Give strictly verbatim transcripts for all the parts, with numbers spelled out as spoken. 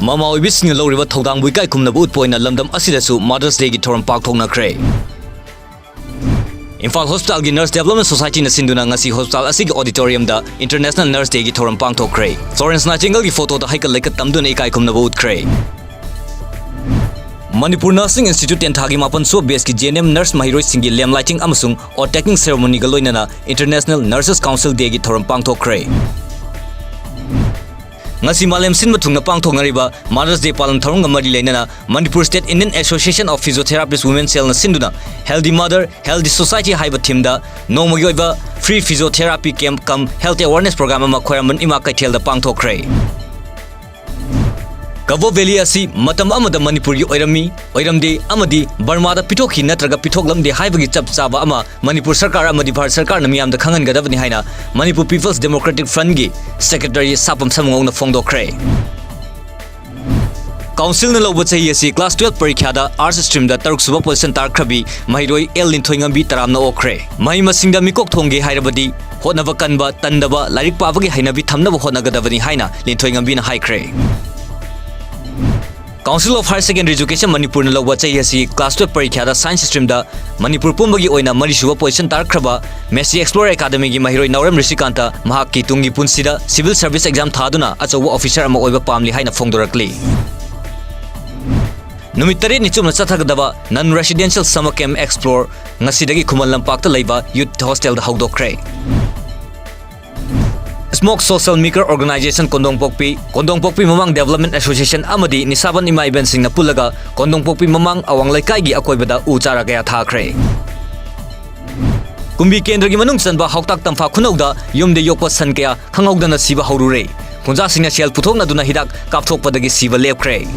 ꯃꯃꯥ ꯑꯣꯏꯕꯤꯁꯤꯡꯅ ꯂꯧꯔꯤꯕ ꯊꯧꯗꯥꯡꯕꯨ ꯏꯀꯥꯏ ꯈꯨꯝꯅꯕ ꯎꯠꯄ ꯑꯣꯏꯅ ꯂꯝꯗꯝ ꯑꯁꯤꯗꯁꯨ Mother's Dayꯒꯤ ꯊꯧꯔꯝ ꯄꯥꯡꯊꯣꯛꯅꯈ꯭ꯔꯦ꯫ ꯏꯝꯐꯥꯜ ꯍꯣꯁꯄꯤꯇꯥꯜꯒꯤ Nurse Development Societyꯅ ꯁꯤꯟꯗꯨꯅ ꯉꯁꯤ ꯍꯣꯁꯄꯤꯇꯥꯜ ꯑꯁꯤꯒꯤ auditoriumꯗ International Nurse Dayꯒꯤ ꯊꯧꯔꯝ ꯄꯥꯡꯊꯣꯛꯈ꯭ꯔꯦ꯫ Florence Nightingaleꯒꯤ photoꯗ ꯍꯩꯀꯠ ꯂꯩꯀꯠ ꯇꯝꯗꯨꯅ ꯏꯀꯥꯏ ꯈꯨꯝꯅꯕ ꯎꯠꯈ꯭ꯔꯦ꯫ ꯃꯅꯤꯄꯨꯔ Nursing Institute ꯇꯦꯟꯊꯥꯒꯤ ꯃꯥꯄꯟ ꯁꯨꯕ batchꯀꯤ G N M nurse ꯃꯍꯩꯔꯣꯏꯁꯤꯡꯒꯤ lamp lighting ꯑꯃꯁꯨꯡ oath taking ceremonyꯒ ꯂꯣꯏꯅꯅ International Nurses Council Dayꯒꯤ ꯊꯧꯔꯝ ꯄꯥꯡꯊꯣꯛꯈ꯭ꯔꯦ꯫ ꯉꯁꯤ ꯃꯥꯂꯦꯝ ꯁꯤꯟꯕ ꯊꯨꯡꯅ ꯄꯥꯡꯊꯣꯛꯅꯔꯤꯕ Mother's Day ꯄꯥꯂꯟ ꯊꯧꯔꯝꯒ ꯃꯔꯤ ꯂꯩꯅꯅ Manipur State Indian Association of Physiotherapists Women Cellꯅ ꯁꯤꯟꯗꯨꯅ Healthy Mother, Healthy Society ꯍꯥꯏꯕ themeꯗ ꯅꯣꯡꯃꯒꯤ ꯑꯣꯏꯕ free physiotherapy camp cum health awareness program ꯑꯃ ꯈ꯭ꯋꯥꯏꯔꯝꯕꯟ ꯏꯃꯥ ꯀꯩꯊꯦꯜꯗ ꯄꯥꯡꯊꯣꯛꯈ꯭ꯔꯦ꯫ ꯀꯕꯣ ꯚꯦꯂꯤ ꯑꯁꯤ ꯃꯇꯝ ꯑꯃꯗ ꯃꯅꯤꯄꯨꯔꯒꯤ ꯑꯣꯏꯔꯝꯃꯤ, ꯑꯣꯏꯔꯝꯗꯦ ꯑꯃꯗꯤ ꯕꯔꯃꯥꯗ ꯄꯤꯊꯣꯛꯈꯤ ꯅꯠꯇ꯭ꯔꯒ ꯄꯤꯊꯣꯛꯂꯝꯗꯦ ꯍꯥꯏꯕꯒꯤ ꯆꯞ ꯆꯥꯕ ꯑꯃ ꯃꯅꯤꯄꯨꯔ ꯁꯔꯀꯥꯔ ꯑꯃꯗꯤ ꯚꯥꯔꯠ ꯁꯔꯀꯥꯔꯅ ꯃꯤꯌꯥꯝꯗ ꯈꯪꯍꯟꯒꯗꯕꯅꯤ ꯍꯥꯏꯅ Manipur People's Democratic Frontꯀꯤ secretary ꯁꯥꯄꯝ ꯁꯝꯉꯧꯅ ꯐꯣꯡꯗꯣꯛꯈ꯭ꯔꯦ꯫ Councilꯅ ꯂꯧꯕ ꯆꯍꯤ ꯑꯁꯤ class twelve ꯄꯔꯤꯈ꯭ꯌꯥꯗ Arts streamꯗ ꯇꯔꯨꯛ ꯁꯨꯕ position ꯇꯥꯔꯛꯈ꯭ꯔꯕꯤ ꯃꯍꯩꯔꯣꯏ ꯑꯦꯜ ꯂꯤꯟꯊꯣꯏꯉꯝꯕꯤ ꯇꯔꯥꯝꯅ ꯑꯣꯛꯈ꯭ꯔꯦ꯫ ꯃꯍꯩ ꯃꯁꯤꯡꯗ ꯃꯤꯀꯣꯛ ꯊꯣꯡꯒꯦ ꯍꯥꯏꯔꯕꯗꯤ ꯍꯣꯠꯅꯕ ꯀꯟꯕ, ꯇꯟꯗꯕ, ꯂꯥꯏꯔꯤꯛ ꯄꯥꯕꯒꯤ ꯍꯩꯅꯕꯤ ꯊꯝꯅꯕ ꯍꯣꯠꯅꯒꯗꯕꯅꯤ ꯍꯥꯏꯅ ꯂꯤꯟꯊꯣꯏꯉꯝꯕꯤꯅ ꯍꯥꯏꯈ꯭ꯔꯦ꯫ Council of Higher Secondary Education ꯃꯅꯤꯄꯨꯔꯅ ꯂꯧꯕ ꯆꯍꯤ ꯑꯁꯤ class twelve ꯄꯔꯤꯈ꯭ꯌꯥꯗ Science streamꯗ ꯃꯅꯤꯄꯨꯔ ꯄꯨꯝꯕꯒꯤ ꯑꯣꯏꯅ ꯃꯔꯤꯁꯨꯕ position ꯇꯥꯔꯛꯈ꯭ꯔꯕ Mercy Explorer Academyꯒꯤ ꯃꯍꯩꯔꯣꯏ ꯅꯥꯎꯔꯦꯝ ꯔꯤꯁꯤꯀꯥꯟꯇ ꯃꯍꯥꯛꯀꯤ ꯇꯨꯡꯒꯤ ꯄꯨꯟꯁꯤꯗ civil service exam ꯊꯥꯗꯨꯅ ꯑꯆꯧꯕ officer ꯑꯃ ꯑꯣꯏꯕ ꯄꯥꯝꯂꯤ ꯍꯥꯏꯅ ꯐꯣꯡꯗꯣꯔꯛꯂꯤ꯫ ꯅꯨꯃꯤꯠ ꯇꯔꯦꯠꯅꯤ ꯆꯨꯞꯅ ꯆꯠꯊꯒꯗꯕ Non Residential Summer Camp Explore ꯉꯁꯤꯗꯒꯤ ꯈꯨꯃꯟ ꯂꯝꯄꯥꯛꯇ ꯂꯩꯕ Youth Hostelꯗ ꯍꯧꯗꯣꯛꯈ꯭ꯔꯦ꯫ Smoke Social Maker Organization ꯀꯣꯟꯗꯣꯡꯄꯣꯛꯄꯤ, ꯀꯣꯟꯗꯣꯡꯄꯣꯛꯄꯤ ꯃꯃꯥꯡ Development Association ꯑꯃꯗꯤ ꯅꯤꯁꯥꯕꯟ ꯏꯃꯥ ꯏꯕꯦꯟꯁꯤꯡꯅ ꯄꯨꯜꯂꯒ ꯀꯣꯟꯗꯣꯡꯄꯣꯛꯄꯤ ꯃꯃꯥꯡ ꯑꯋꯥꯡ ꯂꯩꯀꯥꯏꯒꯤ ꯑꯀꯣꯏꯕꯗ ꯎ ꯆꯥꯔ ꯀꯌꯥ ꯊꯥꯈ꯭ꯔꯦ꯫ ꯀꯨꯝꯕꯤ ꯀꯦꯟꯗ꯭ꯔꯒꯤ ꯃꯅꯨꯡ ꯆꯟꯕ ꯍꯥꯎꯇꯥꯛ ꯇꯝꯐꯥ ꯈꯨꯅꯧꯗ ꯌꯨꯝꯗ ꯌꯣꯛꯄ ꯁꯟ ꯀꯌꯥ ꯈꯪꯍꯧꯗꯅ ꯁꯤꯕ ꯍꯧꯔꯨꯔꯦ꯫ ꯈꯨꯟꯖꯥꯁꯤꯡꯅ ꯁꯦꯜ ꯄꯨꯊꯣꯛꯅꯗꯨꯅ ꯍꯤꯗꯥꯛ ꯀꯥꯞꯊꯣꯛꯄꯗꯒꯤ ꯁꯤꯕ ꯂꯦꯞꯈ꯭ꯔꯦ꯫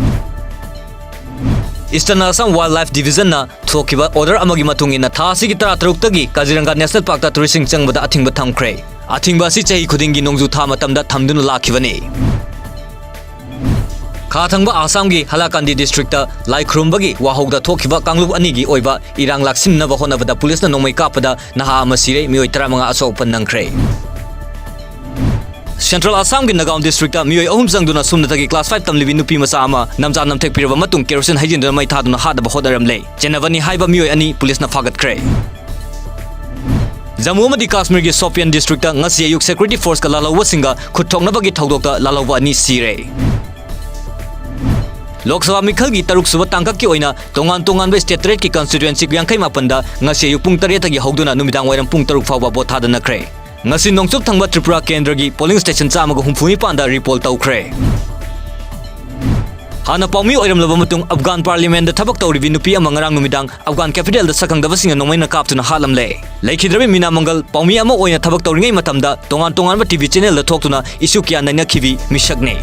Eastern Assam Wildlife Divisionꯅ ꯊꯣꯛꯈꯤꯕ order ꯑꯃꯒꯤ ꯃꯇꯨꯡ ꯏꯟꯅ ꯊꯥ ꯑꯁꯤꯒꯤ ꯇꯔꯥꯇꯔꯨꯛꯇꯒꯤ ꯀꯥꯖꯤꯔꯪꯒꯥ National Parkꯇ touristꯁꯤꯡ ꯆꯪꯕꯗ ꯑꯊꯤꯡꯕ ꯊꯝꯈ꯭ꯔꯦ꯫ ꯑꯊꯤꯡꯕ ꯑꯁꯤ ꯆꯍꯤ ꯈꯨꯗꯤꯡꯒꯤ ꯅꯣꯡꯖꯨ ꯊꯥ ꯃꯇꯝꯗ ꯊꯝꯗꯨꯅ ꯂꯥꯛꯈꯤꯕꯅꯤ꯫ ꯈꯥ ꯊꯪꯕ ꯑꯁꯥꯝꯒꯤ ꯍꯥꯏꯂꯥꯀꯥꯟꯗꯤ districtꯇ ꯂꯥꯏ ꯈꯨꯔꯨꯝꯕꯒꯤ ꯋꯥꯍꯧꯗ ꯊꯣꯛꯈꯤꯕ ꯀꯥꯡꯂꯨꯞ ꯑꯅꯤꯒꯤ ꯑꯣꯏꯕ ꯏꯔꯥꯡ ꯂꯥꯛꯁꯤꯟꯅꯕ ꯍꯣꯠꯅꯕꯗ ꯄꯨꯂꯤꯁꯅ ꯅꯣꯡꯃꯩ ꯀꯥꯞꯄꯗ ꯅꯍꯥ ꯑꯃ ꯁꯤꯔꯦ, ꯃꯤꯑꯣꯏ ꯇꯔꯥꯃꯉꯥ ꯑꯁꯣꯛ ꯑꯄꯟ ꯅꯪꯈ꯭ꯔꯦ꯫ Central Assam ꯒꯤ Nagaon district ꯇ ꯃꯤꯑꯣꯏ ꯑꯍꯨꯝ ꯆꯪꯗꯨꯅ ꯁꯨꯞꯅꯇꯒꯤ class five ꯇꯝꯂꯤꯕꯤ ꯅꯨꯄꯤ ꯃꯆꯥ ꯑꯃ ꯅꯝꯖꯥ ꯅꯝꯊꯦꯛ ꯄꯤꯔꯕ ꯃꯇꯨꯡ ꯀꯦꯔꯣꯁꯤꯟ ꯍꯩꯖꯤꯟꯗꯨꯅ ꯃꯩ ꯊꯥꯗꯨꯅ ꯍꯥꯠꯅꯕ ꯍꯣꯠꯅꯔꯝꯂꯦ꯫ ꯆꯦꯟꯅꯕꯅꯤ ꯍꯥꯏꯕ ꯃꯤꯑꯣꯏ ꯑꯅꯤ ꯄꯨꯂꯤꯁꯅ ꯐꯥꯒꯠꯈ꯭ꯔꯦ꯫ ꯖꯝꯃꯨ ꯑꯃꯗꯤ ꯀꯥꯁꯃꯤꯔꯒꯤ ꯁꯣꯄꯤꯌꯥꯟ district ꯇ ꯉꯁꯤ ꯑꯌꯨꯛ security force ꯀ ꯂꯥꯜꯍꯧꯕꯁꯤꯡꯒ ꯈꯨꯠ ꯊꯣꯛꯅꯕꯒꯤ ꯊꯧꯗꯣꯛꯇ ꯂꯥꯜꯍꯧꯕ ꯑꯅꯤ ꯁꯤꯔꯦ꯫ ꯂꯣꯛ ꯁꯚꯥ ꯃꯤꯈꯜꯒꯤ ꯇꯔꯨꯛ ꯁꯨꯕ ꯇꯥꯡꯀꯛꯀꯤ ꯑꯣꯏꯅ ꯇꯣꯉꯥꯟ ꯇꯣꯉꯥꯟꯕ state ꯇꯔꯦꯠꯀꯤ constituency ꯌꯥꯡꯈꯩ ꯃꯥꯄꯟꯗ ꯉꯁꯤ ꯑꯌꯨꯛ ꯄꯨꯡ ꯇꯔꯦꯠꯇꯒꯤ ꯍꯧꯗꯨꯅ ꯅꯨꯃꯤꯗꯥꯡ ꯋꯥꯏꯔꯝ ꯄꯨꯡ ꯇꯔꯨꯛ ꯐꯥꯎꯕ vote ꯊꯥꯗꯅꯈ꯭ꯔꯦ꯫ ꯉꯁꯤ ꯅꯣꯡꯆꯨꯞ ꯊꯪꯕ ꯇ꯭ꯔꯤꯄꯨꯔꯥ ꯀꯦꯟꯗ꯭ꯔꯒꯤ polling station ꯆꯥꯝꯃꯒ ꯍꯨꯝꯐꯨ ꯅꯤꯄꯥꯟꯗ repoll ꯇꯧꯈ꯭ꯔꯦ꯫ ꯍꯥꯟꯅ ꯄꯥꯎꯃꯤ ꯑꯣꯏꯔꯝꯂꯕ ꯃꯇꯨꯡ ꯑꯐꯒꯥꯟ parliament ꯊꯕꯛ ꯇꯧꯔꯤꯕꯤ ꯅꯨꯄꯤ ꯑꯃ ꯉꯔꯥꯡ ꯅꯨꯃꯤꯗꯥꯡ ꯑꯐꯒꯥꯟ capital ꯗ ꯁꯛꯈꯪꯗꯕꯁꯤꯡꯅ ꯅꯣꯡꯃꯩꯅ ꯀꯥꯞꯇꯨꯅ ꯍꯥꯠꯂꯝꯂꯦ꯫ ꯂꯩꯈꯤꯗ꯭ꯔꯕꯤ ꯃꯤꯅꯥ ꯃꯪꯒꯜ ꯄꯥꯎꯃꯤ ꯑꯃ ꯑꯣꯏꯅ ꯊꯕꯛ ꯇꯧꯔꯤꯉꯩ ꯃꯇꯝꯗ ꯇꯣꯉꯥꯟ ꯇꯣꯉꯥꯟꯕ TV channel ꯗ ꯊꯣꯛꯇꯨꯅ issue ꯀꯌꯥ ꯅꯩꯅꯈꯤꯕꯤ ꯃꯤꯁꯛꯅꯤ꯫